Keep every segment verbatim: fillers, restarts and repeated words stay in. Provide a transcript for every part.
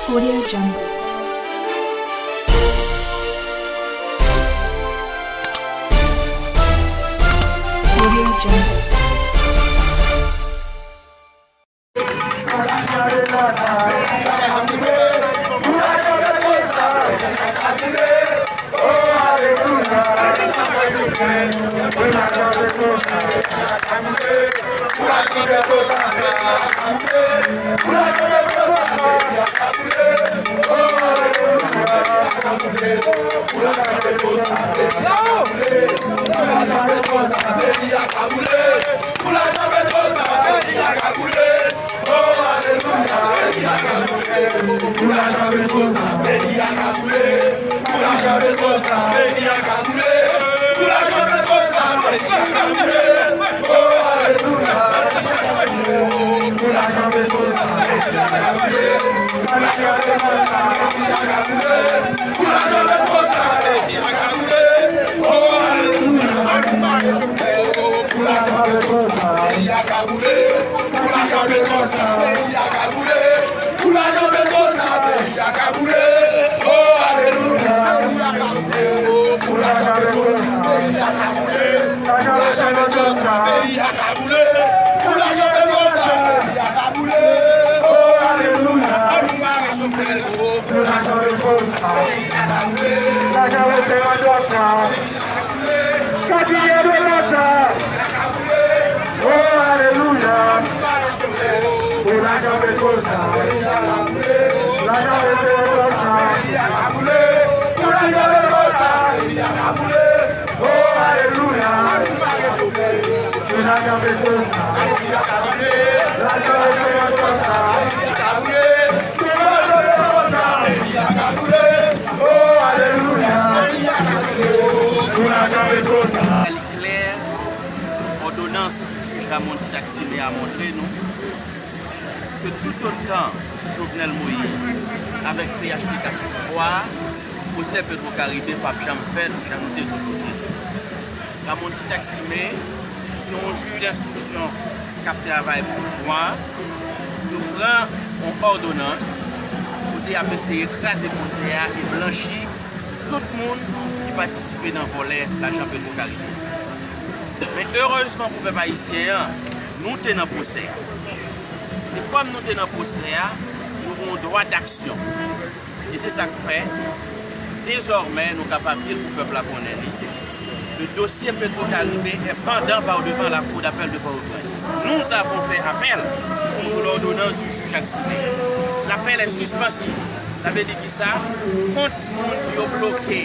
Audio Jungle. Audio Jungle. Klè, òdonans jij Ramon Sitaxime a montre nou ke toutotan Jovenel Moïse avèk P H T K sou pouvwa a, pwosè Petro Caribe p ap janm fèt jan nou te toujou di. Ramon Sitaxime se yon jij enstriksyon k ap travay pou pouvwa a. Nou pran yon òdonans kote y ap eseye kraze pwosè a e blanchi tout moun ki patisipe nan vòlè lajan Petro Caribe. Men erezman pou pèp ayisyen an, nou te nan pwosè a. E kòm nou te nan pwosè a, nou gen yon dwa daksyon. E se sa k fè, dezòmè, nou kapab di l pou pèp la konnen li. Le dossier Petro-Caribe est pendant par devant la Cour d'appel de Port-au-Prince. Nous avons fait appel contre l'ordonnance du juge Jacques Simé. L'appel est suspensif. Sa vle di ki sa? Kont moun yo bloke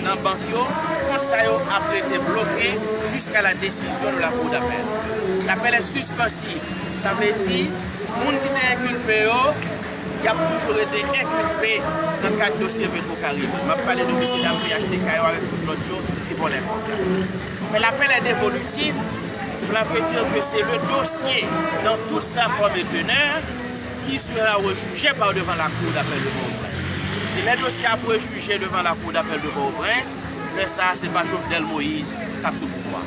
nan bank yo, kont sa yo ap rete bloke jiska la desizyon de la Cour d'appel. L'appel est suspensif. Sa vle di, moun ki te enkilpe yo, y ap toujou rete enkilpe nan kad dosye Petro Caribe. M ap pale de mesye dam P H T K yo avèk tout lòt yo ki vòlè kòb la. Men l'appel est dévolutif, cela veut dire que c'est le dossier dans toute sa forme et teneur qui sera rejugé par devant la Cour d'appel de Port-au-Prince. E lè dosye a ap rejije devan la Cour d'appel de Port-au-Prince, lè sa a, se pa Jovenel Moïse k ap sou pouvwa.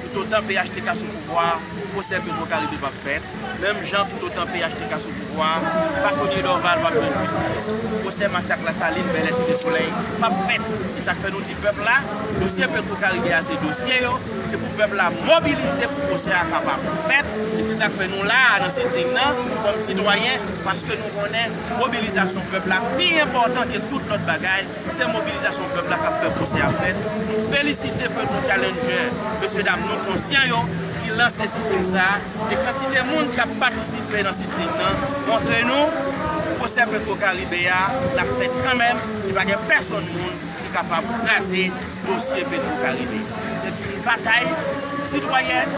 Toutotan P H T K sou pouvwa a, pwosè Petro Caribe p ap fèt. Menm jan, toutotan P H T K sou pouvwa a, batonye Dorval p ap jwenn jistis. Pwosè masak Lasalin, Bèlè, Site Solèy p ap fèt. E sa k fè nou di pèp la, dosye Petro Caribe a se dosye yo, se pou pèp la mobilize pou pwosè a kapab fèt. E se sa k fè nou la a nan sitting nan, kòm sitwayen, paske nou konnen mobilizasyon pèp la pi enpòtan ke tout lòt bagay. Se mobilizasyon pèp la k ap fè pwosè a fèt. M felisite Petro Challenger, mesye dam nou konsyan yo, ki lanse sitting sa a. E kantite moun k ap patisipe nan sitting nan montre nou pwosè Petro Caribe a, l ap fèt kanmenm. E pa gen pèsonn moun ki kapab kraze dosye Petro Caribe. C'est une bataille citoyenne,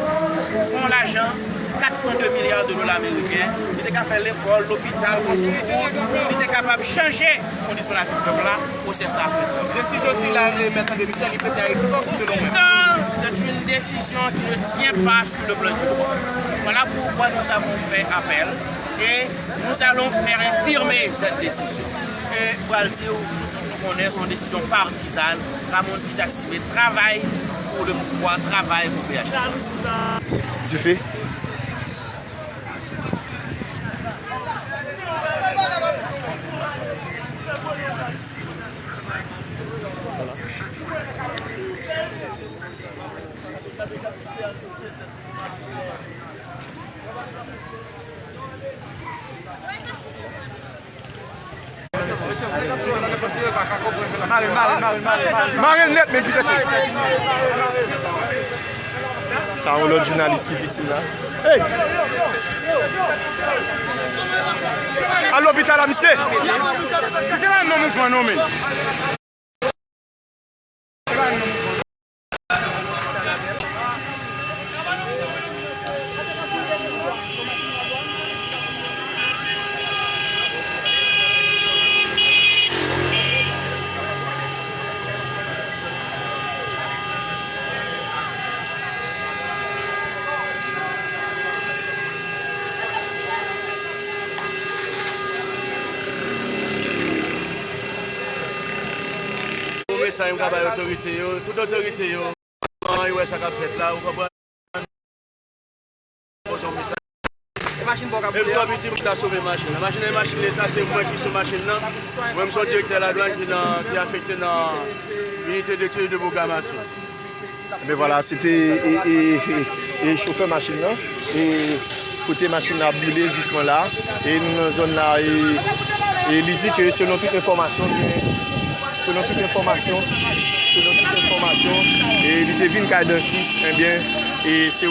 fon lajan, quatre point deux milliards de dollars américains, li te ka fè lekòl, lopital, konstwi wout, li te kapab chanje kondisyon lavi pèp la, pwosè sa a fèt kanmenm. Desizyon sila, e, Mèt André Michel, li pete a ekipòk, selon mwen. Non, c'est une décision qui ne tient pas sur le plan du droit. Voilà pourquoi nous avons fait appel et nous allons faire infirmer cette décision. E pral di w, nou tout nou konnen se yon desizyon patizàn. Ramon Sitaxi travay pou le pouvwa, travay pou P H T K. Dife. Mare l nèt, men vitès ou. Sa yon lòt jounalis ki viktim la. Hey! Al lopital la, misye! Misye pa nan mouvman non, men. Yon mesaj m ka bay otorite yo, tout otorite yo, kòman yo wè sa k ap fèt la, ou konprann? Poze yon mesaj. E machin pa w ka boule a? E m twò piti pou m ta sove machin nan. Machin nan, e machin Leta, se mwen ki sou machin nan. Mwen, m se yon direktè ladwàn ki nan, ki afekte nan inite detid e de pwogramasyon. Ebyen vwala, se te, e, e, e, e chofè machin nan, e kote machin nan ap boule vivman la, e nou nan zòn la, e, e li di ke selon tout enfòmasyon, gen, selon tout enfòmasyon, selon tout enfòmasyon, e li te vin kay dantis, ebyen, e se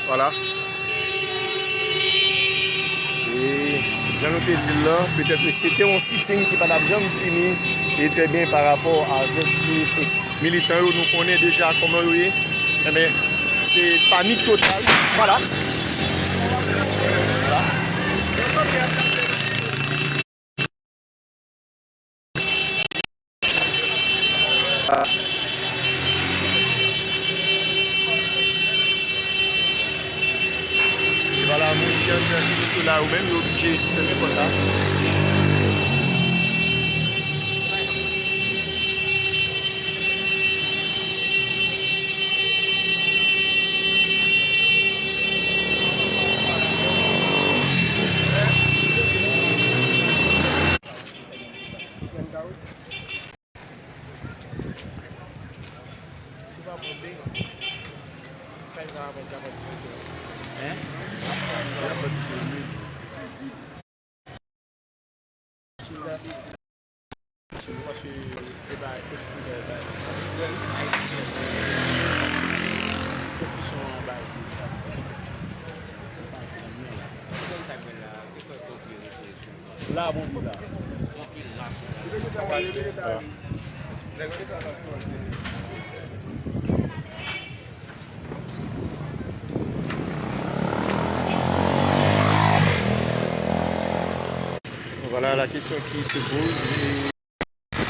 Vwala. E jan nou te di l lan, petèt ke se te yon sitin ki pa t ap janm fini e trè byen pa rapò avèk militan yo. Nou konnen deja kòman yo ye. Enben, se panik total. Vwala. Vwala. E vwala, moun ki anndan ki sou la yo menm, yo oblije fèmen pòt la. La, bon, la. Vwala la kesyon ki se poze, e,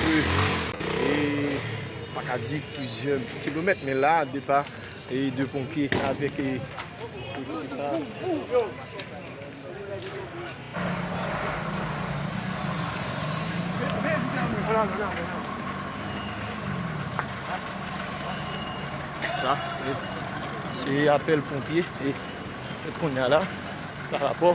e, pa ka di plizyè kilomèt, men la, depa, e, de ponpye avèk, e, sa. La, e, se apèl ponpye, e, e kounye a la, pa rapò.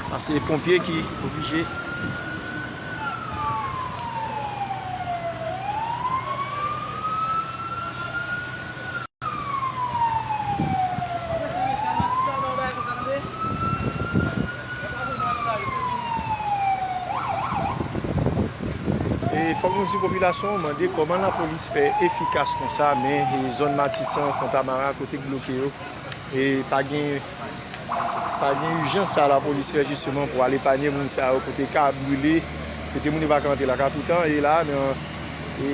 Sa se ponpye ki oblije. E fòk nou di popilasyon an mande kòman lapolis fè efikas konsa, men, e, zòn Matisan, Fontamara, kote k bloke yo, e pa gen, pa gen ijans sa lapolis fè jisteman pou al epanye moun sa yo kote ka brile, kote moun yo pa ka antre lakay toutan, e la, nan, e,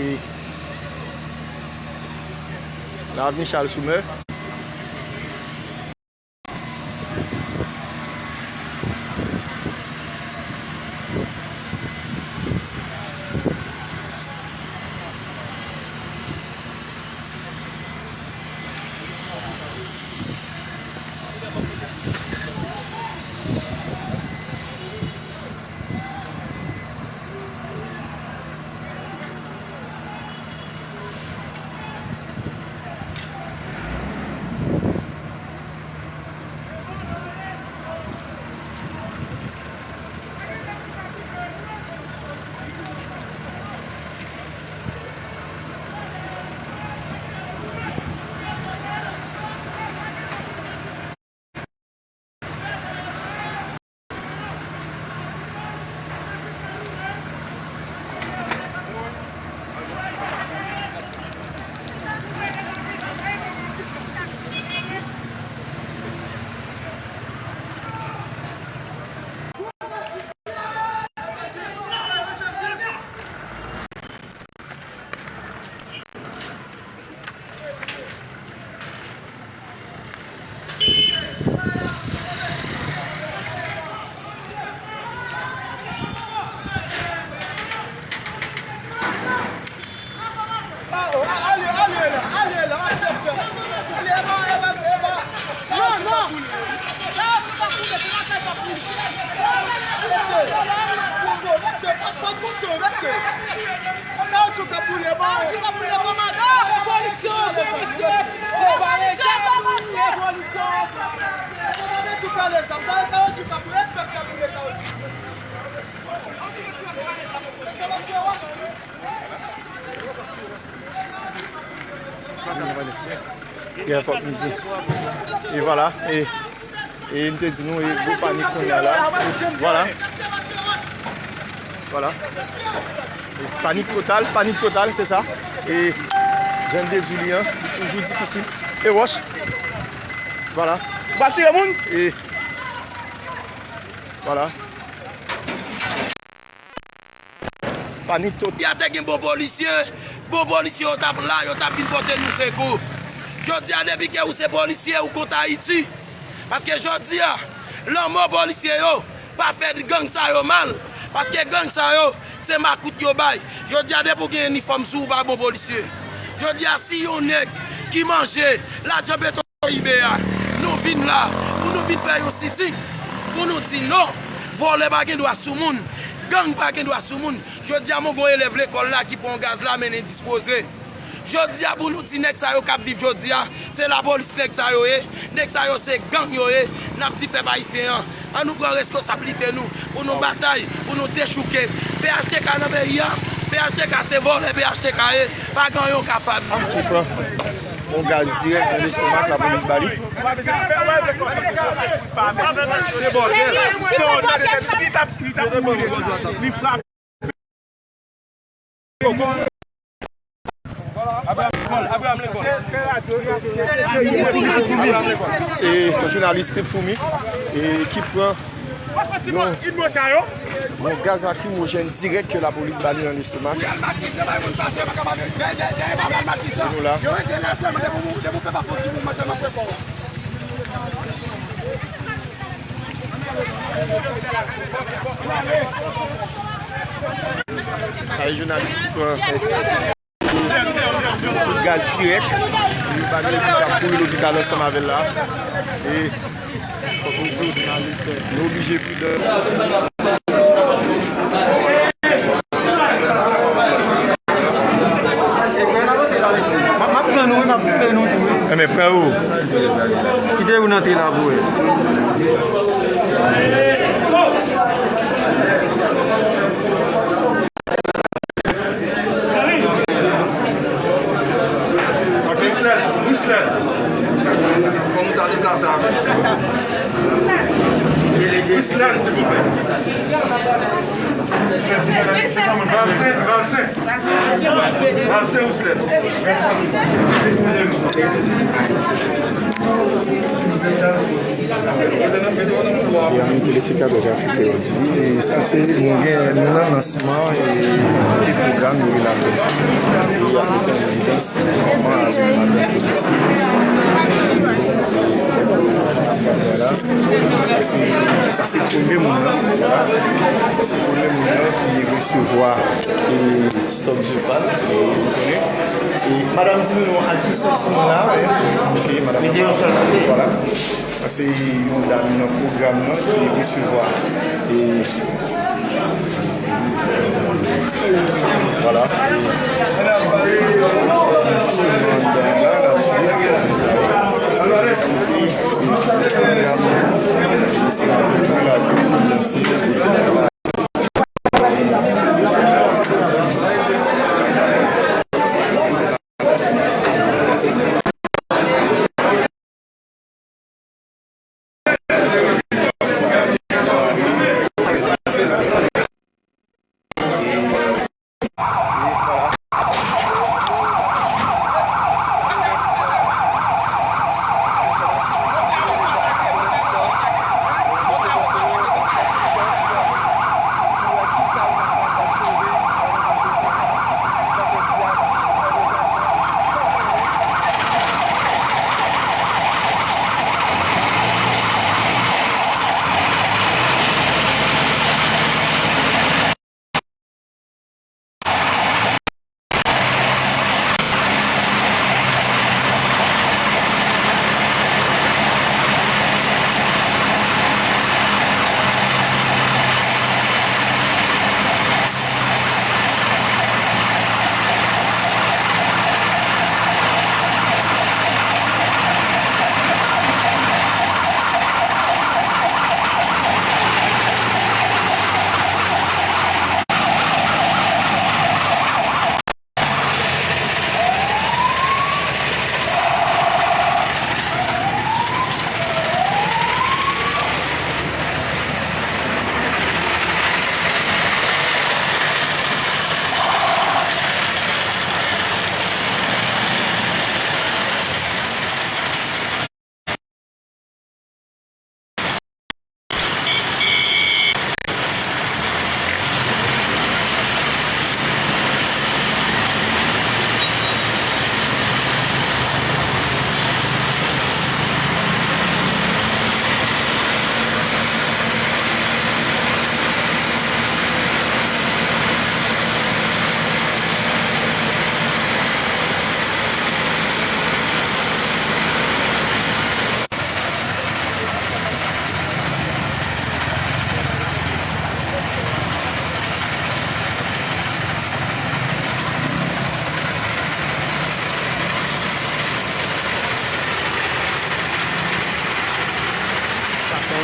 nan avni Charles Soumer. Mesye, pa, pa kochon, mesye. Kawotchou k ap boule, bon. Kawotchou k ap boule, kòmandan. Revolisyon, revolisyon. Revolisyon, revolisyon. Kòmandan tou kale zam, sa yo kawotchou k ap boule, pèp k ap boule kawotchou. Yeah, fòk m di. E vwala, e, e m te di nou, e gwo panik kounye a la. Vwala. Vwala. E panik total, panik total, se sa. E jan m te di w li an, li toujou difisil. E wòch. Vwala. Ou pral tire moun? E vwala. Panik total. Jodi a te gen bon polisye, bon polisye yo t ap la, yo t ap vin pote nou sekou. Jodi a, depi ke ou se polisye, ou kont Ayiti. Paske jodi a, lanmò polisye yo pa fè gang sa yo mal. Paske gang sa yo, se makout yo bay. Jodi a, depi w gen inifòm sou ou, ou pa bon polisye. Jodi a, si yon nèg ki manje lajan peto Ibe a, nou vin la pou nou vin fè yon sitin, pou nou di non, vòlè pa gen dwa sou moun, gang pa gen dwa sou moun. Jodi a, mwen gon elèv lekòl la ki pran gaz la men endispoze. Jodi a, pou nou di nèg sa yo k ap viv jodi a, se lapolis nèg sa yo ye, nèg sa yo se gang yo ye, n ap di pèp ayisyen an, ann nou pran reskonsablite nou, pou nou batay, pou nou dechouke. P H T K nan peyi a, P H T K se vòlè, P H T K ye, pa gen anyen w ka fè. Misye pran yon gaz dirèk nan lestomak, lapolis ba li. Se bòkèl. Li frape. Se jounalis Trip Foumi, e, ki pran yon, yon gaz lakrimojèn dirèk ke lapolis ba li nan lestomak. Nou la. Sa e jounalis ki pran gaz dirèk. Li pa gen epi k ap kouri lopital ansanm avè l la. E fòk nou di w, jounalis, nou oblije pridan. M ap, m ap pran nou wi, m ap kite nou tou wi. Enben, frè o. Kite yo rantre la pou wè. Ok, Wislèn, Wislèn. Fò nou ta deplase avè l. Wislèn, silvouplè. Valsen, Valsen. Valsen, Wislèn. Byen, telespèktatè Trafik Kreyòl T V, e sa se, nou gen, nou nan lansman, e, de pwogram yo rele Attention. E ap etan evidans, manman avèk madanm polisye. Sa se, sa se premye moun nan. Sa se premye moun nan ki resevwa, e, stòk de bal, e, ou konnen. E, madanm, di nou non, a ki santiman la, e, ok, madanm. Vwala. Sa se yon dam nan pwogram nan ki resevwa. E, vwala. Sèlman dam la, la sou. Pwogram nan. E se la tou la, tou se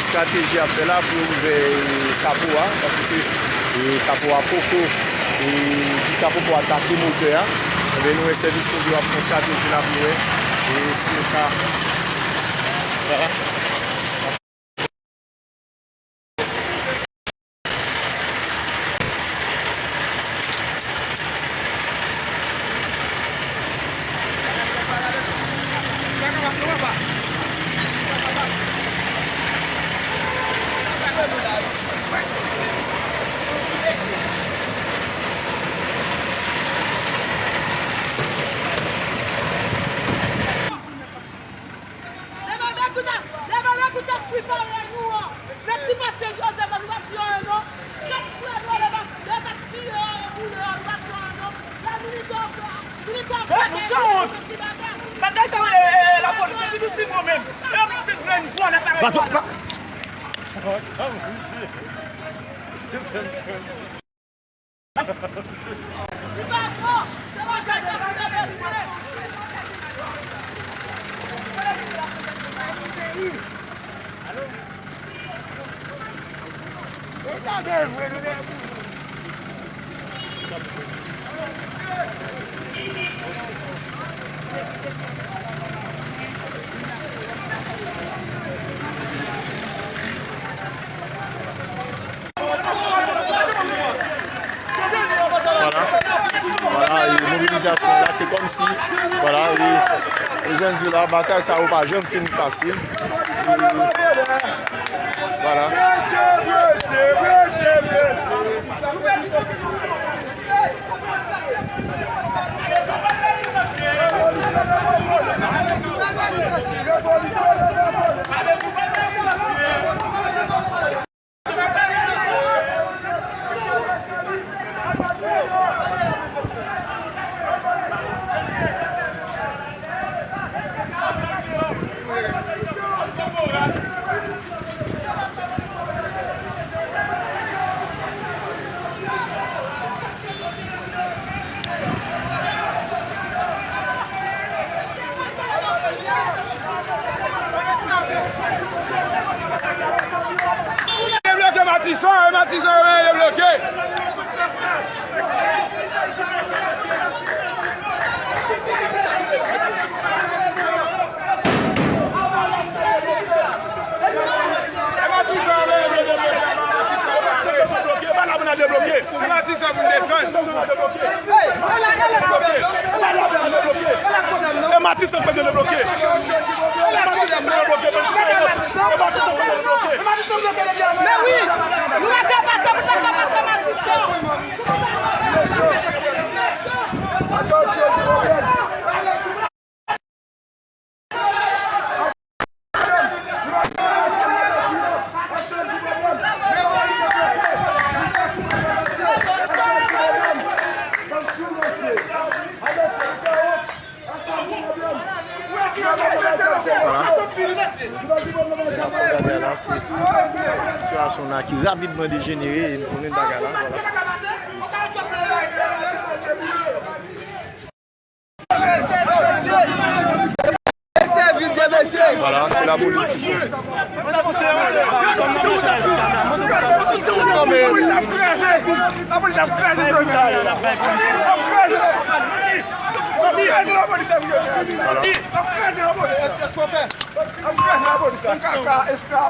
Estrateji ap fè la pou yo ouvè, e, kapo a, paske, e, kapo a poko, e, di kapo pou atake motè a. Enben, nou wè sèvis pompe yo ap fè estrateji la pou wè, e, si yo ka. Leve men kout a, leve men kout a fwi pale nou an. Nèg ti pase Jozèf la, nou pa tiye anyen non. Nèg frè nou lè pa, lè pa tiye anyen pou yo, nou pa tiye anyen non. La militè ankò, militè ankò. Hey, nou sanwont. Bagay sa yo, eh, eh, lapolis, se ti dousi mwen menm. E yo mete grenn vwa nan parèt. Bato, ba- Vwala. Vwala, e mobilizasyon la, se kòmsi, vwala, e, e jan di la, batay sa yo pa janm fin fasil. E, vwala. Debloke Matisan, e Matisan yo debloke. E Matisan yo debloke. E Matisan yo debloke. E Matisan yo debloke. E Matisan yo debloke. E Matisan yo debloke. Men wi, nou pa ka pase, nou pa ka pase Matisan. Vwala. Gade la, se sitiyasyon la ki rapidman dejenere e nou konnen bagay la, vwala. Vwala, se lapolis. Non, men, vwala.